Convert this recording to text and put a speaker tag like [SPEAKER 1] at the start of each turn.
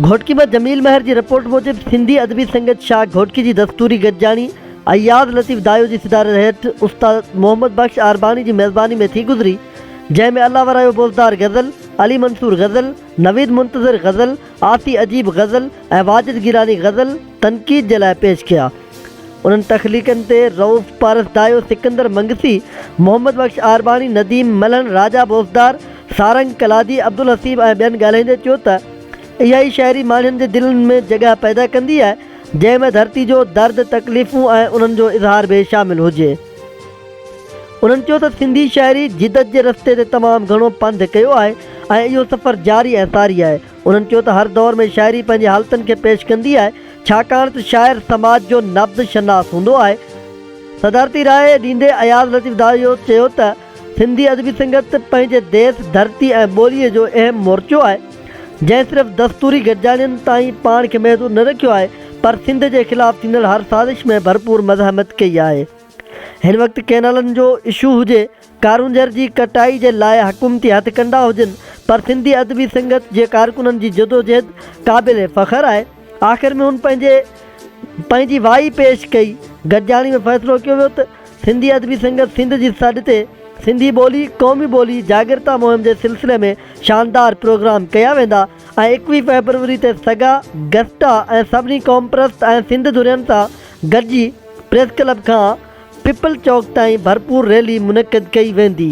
[SPEAKER 1] گهوٽڪي مان جميل مهر جي رپورٽ موجب سنڌي ادبي سنگت شاخ گهوٽڪي جي دستوري گڏجاڻي اياز لطيف دايو جي صدارت هيٺ استاد محمد بخش عارباڻي جي ميزباني ۾ ٿي گذري جنهن ۾ الله ورايو بوزدار غزل، علي منصور غزل، نويد منتظر غزل، آسي عجيب غزل ۽ واجد گيلاني غزل تنقيد جي لاء پيش ڪيا. انهن تخليقن تي رئوف پارس دايو، سڪندر منگسي، محمد بخش عارباڻي، نديم ملهن، راجا بوزدار، سارنگ ڪلادي، عبدالحسيب ۽ ٻين ڳالهائيندي چيو ته اها ئي شاعري ماڻهن جي دلين ۾ جڳهه پيدا ڪندي آهي، جنهن ۾ ڌرتي جو درد، تڪليفون ۽ انهن جو اظهار به شامل هجي. انهن چيو ته سنڌي شاعري جدت جي رستي تي تمام گهڻو پنڌ ڪيو آهي ۽ اهو سفر جاري ۽ ساري آهي. انهن چيو ته هر دور ۾ شاعري پنهنجي حالتن کي پيش ڪندي آهي، ڇاڪاڻ ته شاعر سماج جو نبض شناس هوندو آهي. صدارتي راء ڏيندي اياز لطيف دايو چيو ته سنڌي ادبي سنگت پنهنجي ديس، ڌرتي ۽ ٻوليء جو اهم مورچو آهي، جنهن صرف دستوري گڏجاڻين تائين پاڻ کي محدود نه رکيو آهي، پر سنڌ جي خلاف ٿيندڙ هر سازش ۾ ڀرپور مزاحمت ڪئي آهي. هن وقت ڪئنالن جو اشو هجي، ڪارونجهر جي ڪٽائي جي لاء حڪومتي هٿڪنڊا هجن پر سنڌي ادبي سنگت جي ڪارڪنن جي جدوجهد قابل فخر آهي. آخر ۾ هن پنهنجي پنهنجي وائي پيش ڪئي. گڏجاڻي ۾ فيصلو ڪيو ويو ته سنڌي ادبي سنگت سنڌ جي سڏ تي سنڌي ٻولي قومي ٻولي جاڳرتا مهم جي سلسلي ۾ شاندار پروگرام ڪيا ويندا ۽ 21 فيبروري تي سگا، گسٽا ۽ سڀني قومپرست ۽ سنڌ ڌرين سان گڏجي پريس ڪلب کان پپل چوڪ تائين ڀرپور ريلي منعقد ڪئي ويندي.